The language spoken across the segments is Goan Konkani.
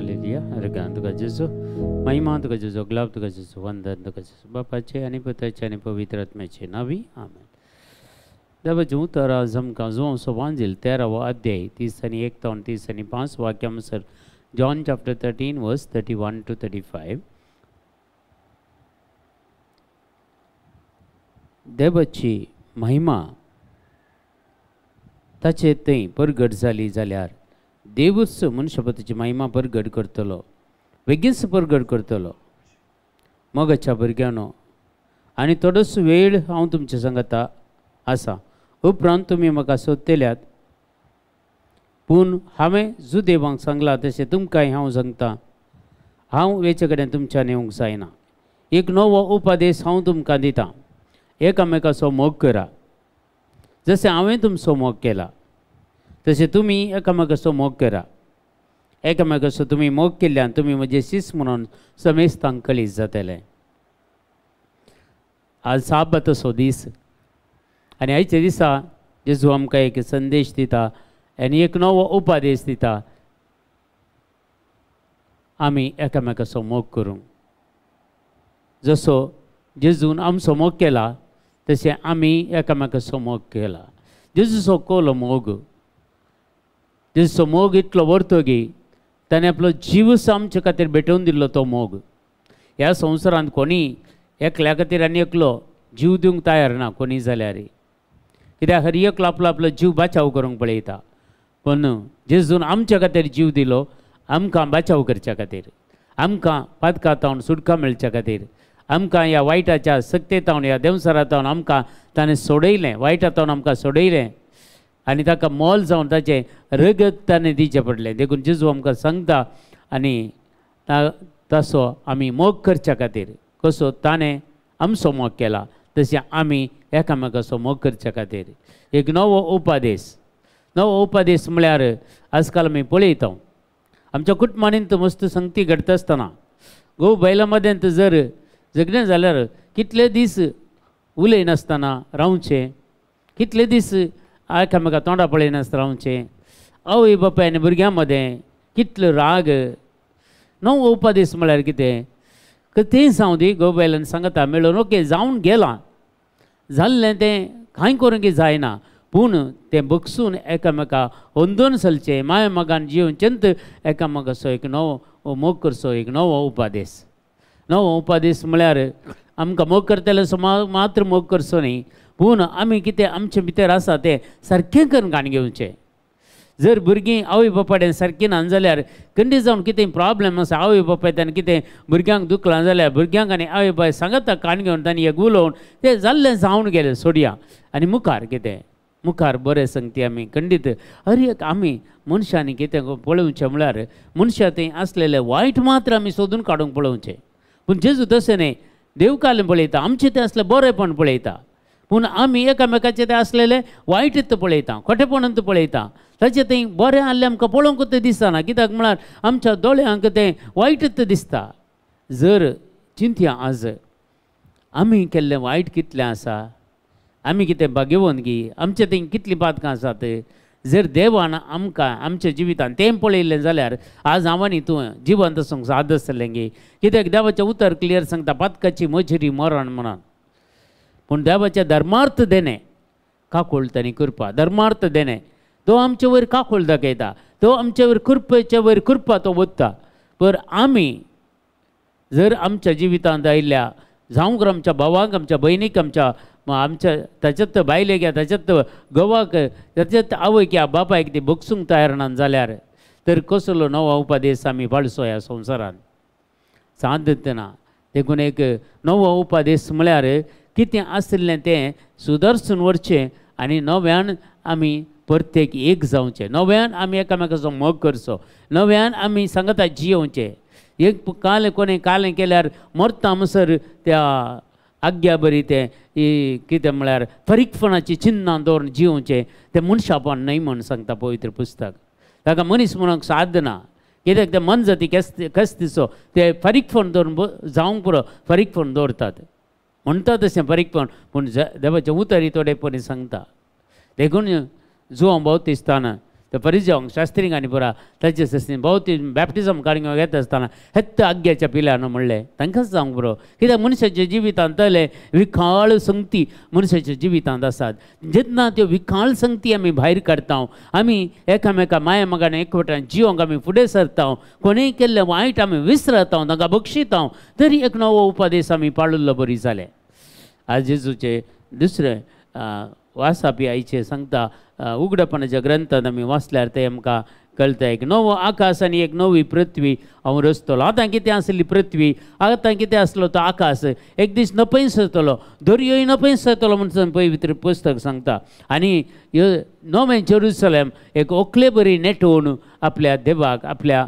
हालेलुया. अर्घां तुका जेजू, महिमा तुका जेजू, ग्लाब तुका जेजू, वंदन तुका जेजू, बापाचे आनी पुताचे आनी पवित्र आत्म्याचे नावी आमेन. देवाचें उतर आज आमकां जुवांव वांजेल 13वो अध्याय 30 आनी 1 तावन 30 आनी 5 वाक्यानुसार John chapter 13 verse 31 to 35. देवाची महिमा ताचे थंय परगट जाली जाल्यार देवूच मनशापतीची महिमा परगट करतलो, बेगीनच परगट करतलो. मोगाच्या भुरग्यांनो, आनी थोडोसो वेळ हांव तुमचे सांगता आसा, उपरांत तुमी म्हाका सोदतल्यात, पूण हांवें जुदेवांक सांगलां तशें तुमकांय हांव सांगता, हांव वेचे कडेन तुमच्यान येवंक जायना. एक नवो उपदेश हांव तुमकां दितां, एकामेकाचो मोग करा, जशें हांवें तुमचो मोग केला तशें तुमी एकामेकाचो मोग करा. एकामेकाचो तुमी मोग केल्ल्यान तुमी म्हजे शीस म्हणून समेस्तांक कळीत जातलें. आज साबाताचो दीस आनी आयच्या दिसा जेजू आमकां एक संदेश दिता आनी एक नवो उपदेश दिता, आमी एकामेकाचो मोग करूंक. जसो जेजून आमचो मोग केला तशें आमी एकामेकाचो मोग केला. जेजूचो कोलो मोग, जेजूचो मोग इतलो व्हरतो की ताणें आपलो जीवच आमचे खातीर भेटोवन दिल्लो तो मोग. ह्या संवसारांत कोणी एकल्या खातीर आनी एकलो जीव दिवंक तयार ना कोणी जाल्यार, कित्याक हर एकलो आपलो आपलो जीव बाचाव करूंक पळयता. पूण जेजून आमच्या खातीर जीव दिलो, आमकां बाचाव करच्या खातीर, आमकां पातका तावन सुटका मेळच्या खातीर, आमकां ह्या वायटाच्या सक्ते तावन, ह्या देंवसरा तावन आमकां ताणें सोडयलें, वायटा तावन आमकां सोडयलें आनी ताका मोल जावन ताचें रगत ताणें दिवचें पडलें. देखून जेजू आमकां सांगता आनी तसो आमी मोग करच्या खातीर, कसो ताणें आमचो मोग केला तशें आमी एकामेकाचो मोग करच्या खातीर एक नवो उपदेश. नवो उपदेश म्हळ्यार आजकाल आमी पळयता आमच्या कुटुंबांनी मस्त संगती घडटा आसतना घोव बायलां मदें जर झगडें जाल्यार कितले दीस उलयनासतना रावचें, कितले दीस एकामेका तोंडा पळयनासतना रावचें, आवय बापाय आनी भुरग्यां मदें कितलो राग. नवो उपदेश म्हळ्यार कितें, तें जावं दी घोव बायलांनी सांगता मेळून ओके जावन गेलां, जाल्लें तें कांय करूंक जायना, पूण तें बगसून एकामेका अंदून चलचें, माया मागान जिवचेंत एकामेकाचो एक नवो मोग करचो, एक नवो उपदेश. नवो उपदेश म्हळ्यार आमकां मोग करतले मात्र मोग करचो न्ही, पूण आमी कितें आमचे भितर आसा तें सारकें करून काण घेवचें. जर भुरगीं आवय बापायन सारकीं ना जाल्यार खंडी जावन कितें प्रॉब्लम आसा, आवय बापाय ताणें कितें भुरग्यांक दुखलां जाल्यार भुरग्यांक आनी आवय बापाय सांगता काण घेवन तांणी एक उलोवन तें जाल्लें जावन गेलें सोडया आनी मुखार कितें मुखार बरें संगती आमी खंडीत. हर एक आमी मनशांनी कितें पळोवचें म्हळ्यार मनशां थंय आसलेलें वायट मात्र आमी सोदून काडूंक पळोवचें, पूण जेजू तशें न्ही, देवकालें पळयता, आमचें तें आसलें बरेंपण पळयता, पूण आमी एकामेकाचें तें आसलेलें वायट पळयता, खोटेपणांत पळयता, ताचें थंय बरें आहलें आमकां पळोवंक तें दिसना, कित्याक म्हळ्यार आमच्या दोळ्यांक तें वायटच दिसता. जर चिंतया आज आमी केल्लें वायट कितलें आसा, आमी कितें भाग्यवंत गी, आमचे थंय कितलीं पातकां आसात, जर देवान आमकां आमच्या जिवितान तें पळयलें जाल्यार आज हांव आनी तूं जिवंत आसूंक साद आसलें गी, कित्याक देवाचें उतर क्लियर सांगता पातकाची मजुरी मरण म्हणून. पूण देवाचें धर्मार्थ देणें काकूळ तांणी कृपा, धर्मार्थ देणें तो आमचे वयर काकूळ दाखयता, तो आमचे वयर कृपेचे वयर कृपा तो वता. पर आमी जर आमच्या जिवितांत आयिल्ल्या जावंक आमच्या भावाक, आमच्या भयणीक, आमच्या आमच्या ताच्यात बायलेक या ताच्यात घोवाक, ताच्यात आवयक या बापायक ती बगसूंक तयार ना जाल्यार तर कसलो नवो उपदेश आमी पाळचो ह्या संवसारांत सादत ना. देखून एक नवो उपदेश म्हळ्यार कितें आशिल्लें तें सुदर्सून व्हरचें आनी नव्यान आमी प्रत्येक एक जावचें, नव्यान आमी एकामेकाचो मोग करचो, नव्यान आमी सांगता जियोवचें. एक कालें कोणें कालें केल्यार मरता म्हणसर त्या आज्ञा बरी तें कितें म्हळ्यार फारीकपणाची चिन्नां दवरून जियोवचें तें मनशापण न्हय म्हूण सांगता पवित्र पुस्तक. ताका मनीस म्हणूंक साद ना, कित्याक ते मनजाती कस्तीचो ते फारीकपण दवरून जावंक पुरो फारीकपण दवरतात म्हणटा तशें फारीकपण, पूण देवाचें उतर थोडेपणी सांगता. देखून जुवांव बाप्तिस्तान ते फरिजांक शास्त्रींक आनी पुरा ताचे सस्तीन भोवती बॅप्टिजम काडून घेता आसतना हेत्त आग्याच्या पिल्यान म्हणलें तांकांच जावंक बरो. कित्याक मनशाच्या जिवितांतले विखाळ संगती मनशाच्या जिवितांत आसात. जेन्ना त्यो विखाळ संगती आमी भायर काडटा, आमी एकामेका माया मोगान एकवटान जिवंक आमी फुडें सरता, कोणेय केल्लें वायट आमी विसरता, तांकां बक्षिता, तरी एक नवो उपदेश आमी पाळिल्लो बरी जालें. आज जेजूचें दुसरें वासापी आयचें सांगता उगडपणाच्या ग्रंथांत आमी वाचल्यार तें आमकां कळटा. एक नवो आकाश आनी एक नवी पृथ्वी हांव रचतलो. आतां कितें आसली पृथ्वी, आतां कितें आसलो तो आकाश एक दीस नपयस जातलो, दर्योय नपयस जातलो म्हणून पवित्र पुस्तक सांगता. आनी नवें जेरुसलेम एक ओकले बरी नेटोवन आपल्या देवाक आपल्या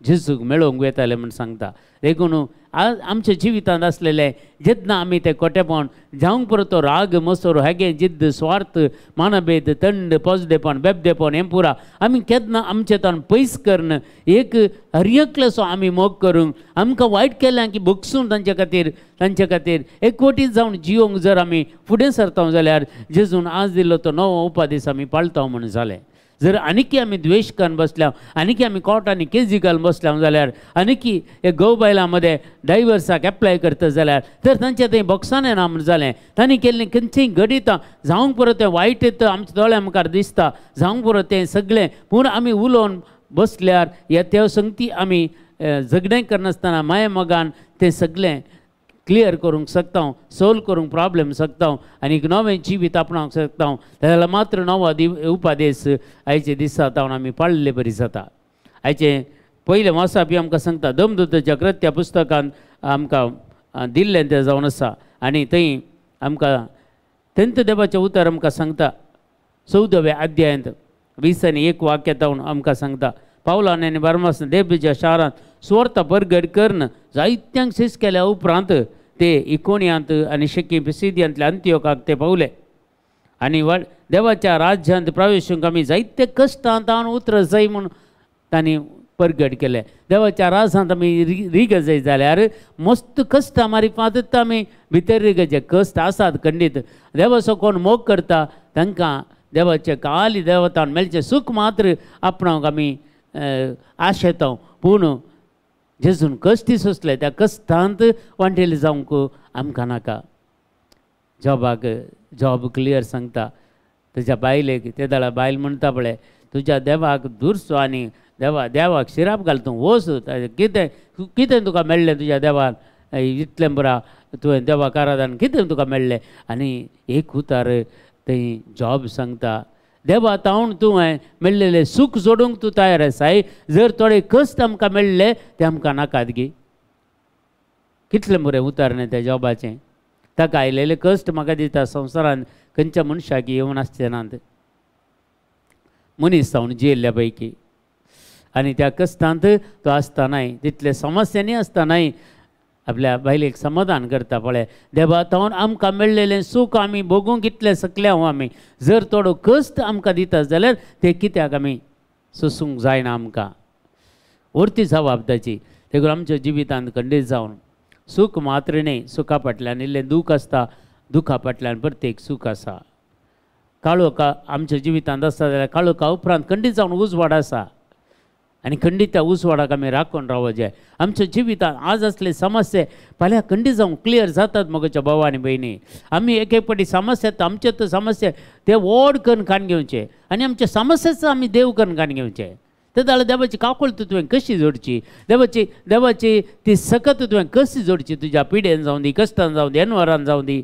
जेजूक मेळोवंक वेतालें म्हूण सांगता. देखून आमच्या जिवितांत आसलेलें जेन्ना आमी तें कोटेपण जावंक पुरो तो राग मसोर हेगे जिद्द स्वार्थ मानभेद थंड पोजदेपण बेबदेपण हें पुरा आमी केन्ना आमचे तान पयस करून एक हरयकलेसो आमी मोग करूंक आमकां वायट केल्यां की बगसून तांचे खातीर एकवटीत जावन जिवंक जर आमी फुडें सरता जाल्यार जेजून आज दिल्लो तो नवो उपदेश आमी पाळता म्हूण जालें. जर आनीकी आमी द्वेश करून बसल्या, आनीकी आमी कोर्ट आनी केजी घालून बसल्या जाल्यार, आनीकी एक घोव बायलां मदें डायवर्साक एप्लाय करता जाल्यार तर तांचें थंय बॉक्सान येना म्हूण जालें. तांणी केल्लीं खंयचीय घडितां जावंक पुरो तें वायट येता आमच्या दोळ्या मुखार दिसता, जावंक पुरो तें सगळें, पूण आमी उलोवन बसल्यार ह्या त्या संगती आमी झगडें करनासतना माया मोगान तें सगळें क्लियर करूंक शकता, सोल्व करूंक प्रॉब्लम शकता आनी एक नवें जिवीत आपणावंक शकता. जाल्यार मात्र नवो उपदेश आयचे दिसा तावन आमी पाळिल्ले बरी जाता. आयचें पयलें वाचप आमकां सांगता दमदूताच्या कृत्या पुस्तकान आमकां दिल्लें तें जावन आसा. आनी थंय आमकां तेंत देवाचें उतर आमकां सांगता 14व्या अध्यायांत 20 आनी 1 वाक्य तावन आमकां सांगता पावलान आनी बार्मास देबीच्या शारांत सुवार्थ परगट करून जायत्यांक शिस केल्या उपरांत ते इकोनियांत आनी शेकी पिसिदियांतल्या अंत्योकाक ते पावले. आनी देवाच्या राज्यांत प्रवेशूंक आमी जायते कश्टांत उतर जाय म्हूण तांणी परगट केलें. देवाच्या राजांत आमी रिगजाय जाल्यार मस्त कश्टां मारिफातच आमी भितर रिगचे. कश्ट आसात खंडीत. देवाचो कोण मोग करता तांकां देवाचे काली देवतान मेळचें सूख मात्र आपणाक आमी आशेता. पूण जेजून कश्टी सोंसले त्या कश्टांत वांटेले जावंक आमकां नाका. जॉबाक जॉब क्लियर सांगता तुज्या बायलेक, ते दाळा बायल म्हणटा पळय तुज्या देवाक दुरसो आनी देवाक शिराप घाल, तूं वच, कितें कितें तुका मेळ्ळें तुज्या देवान इतलें बरा तुवें देवाक आराधन कितें तुका मेळ्ळें. आनी एक उतार थंय जॉब सांगता देवा तावन तुवें मेळ्ळेलें सूख जोडूंक तूं तयार आसाय, जर थोडे कश्ट आमकां मेळ्ळे ते आमकां नाकात गी. कितलें बरें उतार न्ही त्या जॉबाचें. ताका आयलेले कश्ट म्हाका दिसता संवसारांत खंयच्या मनशाक येवन आसचे नात, मनीस जावन जियेल्ल्या पैकी. आनी त्या कश्टांत तो आसतनाय तितले समस्यांनी आसतनाय आपल्या बायलेक समाधान करता पळय देवा तावन आमकां मेळ्ळेलें सूख आमी भोगूंक इतलें सकले हांव आमी, जर थोडो कश्ट आमकां दिता जाल्यार ते कित्याक आमी सोसूंक जायना आमकां. वरती जबाबदाची. देखून आमच्या जिवितांत खंडीत जावन सूख मात्र न्ही, सुखा फाटल्यान इल्लें दूख आसता, दुखा फाटल्यान प्रत्येक सूख आसा. काळोखा आमच्या जिवितांत आसता जाल्यार काळोखा उपरांत खंडीत जावन उजवाड आसा आनी खंडीत त्या उजवाडाक आमी राखून रावप जाय. आमच्या जिवितांत आज आसले समस्या फाल्यां खंडीत जावन क्लियर जातात मगोच्या भाव आनी भयणी. आमी एक एक फावटी समस्या आमचे तर समस्या ते व्हड करून कान घेवचे आनी आमच्या समस्याचो आमी देव करून कान घेवचे. ते जाल्यार देवाची काकुळट तुवें कशी जोडची, देवाची ती सकत तुवें कशी जोडची, तुज्या पिडेन जावं दी, कश्टान जावं दी, एनवरान जावं दी,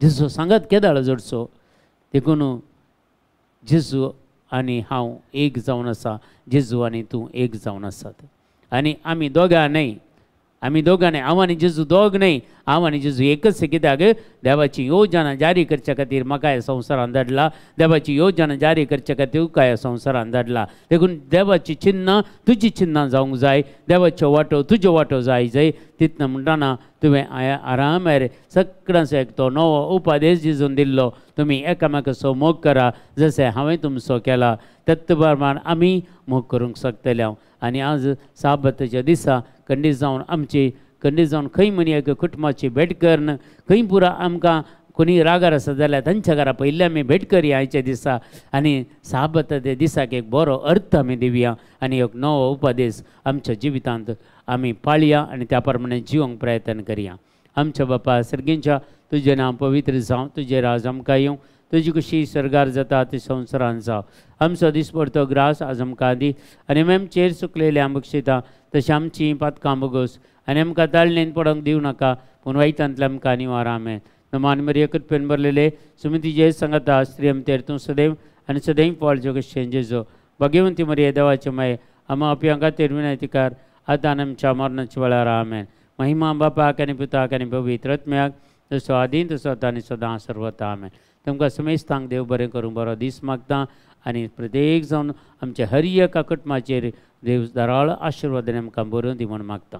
जेजू सांगात केदाळ जोडचो. देखून जेजू आनी हांव एक जावन आसा, जेजू आनी तूं एक जावन आसात. आनी आमी दोगां न्हय, आमी दोगां न्हय, हांव आनी जेजू दोग न्हय, हांव आनी जेजू एकच. कित्याक देवाची योजना जारी करच्या खातीर म्हाका ह्या संवसारान धाडला, देवाची योजना जारी करच्या खातीर तुका ह्या संवसारान धाडला. देखून देवाची चिन्नां तुजी चिन्नां जावंक जाय, देवाच्यो वाटो तुज्यो वाटो जाय जाय. तितलें म्हणटना तुवें आरामार सगळ्यांचो एक तो नवो उपदेश जेजून दिल्लो, तुमी एकामेकाचो मोग करा जशें हांवें तुमचो केला तत्त प्रमाण आमी मोग करूंक शकतले हांव. आनी आज साबताच्या दिसा खंडीत जावन आमची खंडीत जावन खंय म्हणी एक कुटुंबाची भेट करून खंय पुरा आमकां कोणी रागार आसा जाल्यार तांच्या घरा पयलीं आमी भेट करया आयच्या दिसा आनी साबत त्या दिसाक एक बरो अर्थ आमी दिवया आनी एक नवो उपदेश आमच्या जिवितांत आमी पाळया आनी त्या प्रमाणे जिवंक प्रयत्न करया. आमच्या बापा सर्गींच्या, तुजें नांव पवित्र जावं, तुजें राज आमकां येवं, तुजी खुशी सर्गार जाता ती संवसारान जावं. आमचो दिसपडतो ग्रास आज आमकां दी आनी आमचेर चुकलेले आमी बक्षिता तशें आमचीं पातकां बोगोस आनी आमकां ताळणेन पडोंक दिवं नाका, पूण वायटांतल्या आमकां निवार. आमेन. नमान मरिया, कृपेन भरलेले, सुमिती जय सांगता, स्त्री आमतेर तूं सदैव आनी सदैव फळ जगशें जेजो. भाग्यवंती मरिया, देवाचे माये, आमा आपल्या खातीर विनंतीकार, आतां आमच्या मरणाच्या वेळार. आमेन. महिमा बापाक आनी पुताक आनी पवित्र आत्म्याक, जसो आदीं तसो आतां आनी सदां सर्वता. आमेन. तुमकां समेस्तांक देव बरें करूं, बरो दीस मागता आनी प्रत्येक जावन आमच्या हर एका कुटुंबाचेर देव दराळ आशिर्वाद आमकां बरोवन दी म्हूण मागता.